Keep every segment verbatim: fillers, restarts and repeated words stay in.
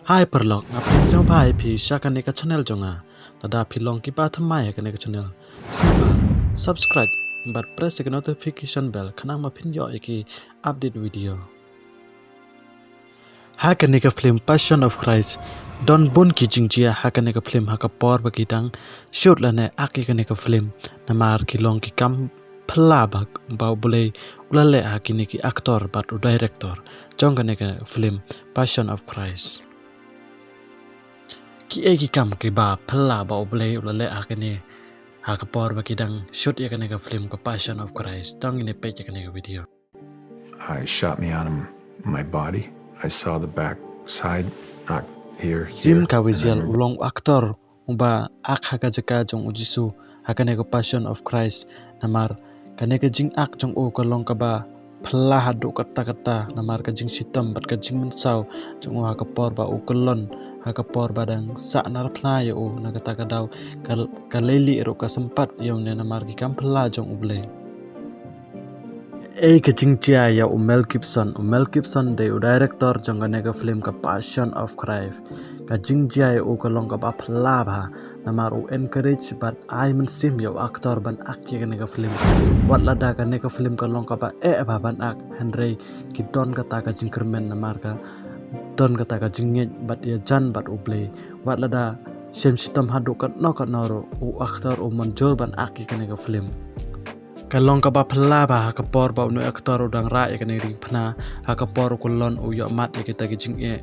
Hai paralok, nga pynsngewbha ïa phi sha kane ka channel jong nga. Lada phi long ki ba thymmai ha kane ka channel, sngewbha subscribe bad press ïa ka notification bell khnang ba phin ïoh ïa ki update video. Ha kane ka film Passion of Christ, don bun ki jingjia ha kane ka film ha ka por ba ki dang shoot lane act ïa kane ka film. Namar ki long ki kam phylla ba, ba U Blei u la leh ha kine ki actor bad u director jong kane ka film Passion of Christ. Ki ei ki kam ki ba phylla ba U Blei u la leh ha kane, ha ka por ba ki dang shoot ïa kane ka film ka Passion of Christ. To ngin ïa peit ïa kane ka video. I shot me on him, my body. I saw the back side, not here. Jim here, and I Caviezel remember u long actor uba act ha ka jaka jong u Jisu ha kane ka Passion of Christ. Namar kane ka jing act jong u ka long kaba phylla haduh katta katta, namar ka jingshitom bad ka jingmynsaw jong u ha ka por ba u kyllon, ha ka por ba dang sah narphna ïa u. Na kata ka daw ka, ka lei lieh ruh ka sympat ïa une namar ki kam phylla jong U Blei. Ei ka jingjia ïa u Mel Gibson. U Mel Gibson dei u director jong kane ka film ka Passion of Christ. Ka jingjia ïa u ka long kaba phylla bha, namar u encourage bad ai mynsiem ïa u actor ban act ïa kane ka film. Wat lada kane ka film ka long kaba eh bha ban act, hynrei ki don kata ka jingkyrmen namar ka don kata ka jingngeit bad ïajan bad U Blei. Wat lada shem shitom haduh katno katno ruh, u actor u mynjur ban act ïa kane ka film. Ka long kaba phylla bha ha ka por ba une u actor u dang rah ïa kane ka ringphna, ha ka por u kyllon u ïoh mad ïa kita ki jingeh,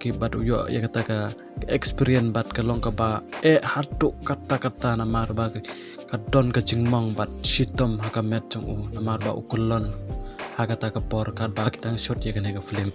ki bad u ïoh ïa kata ka, ka experience bad ka long kaba eh haduh katta katta namar ba ka, ka don ka jingmong bad shitom ha ka met jong u namar ba u kyllon ha kata ka por katba ki dang shoot ïa kane ka film.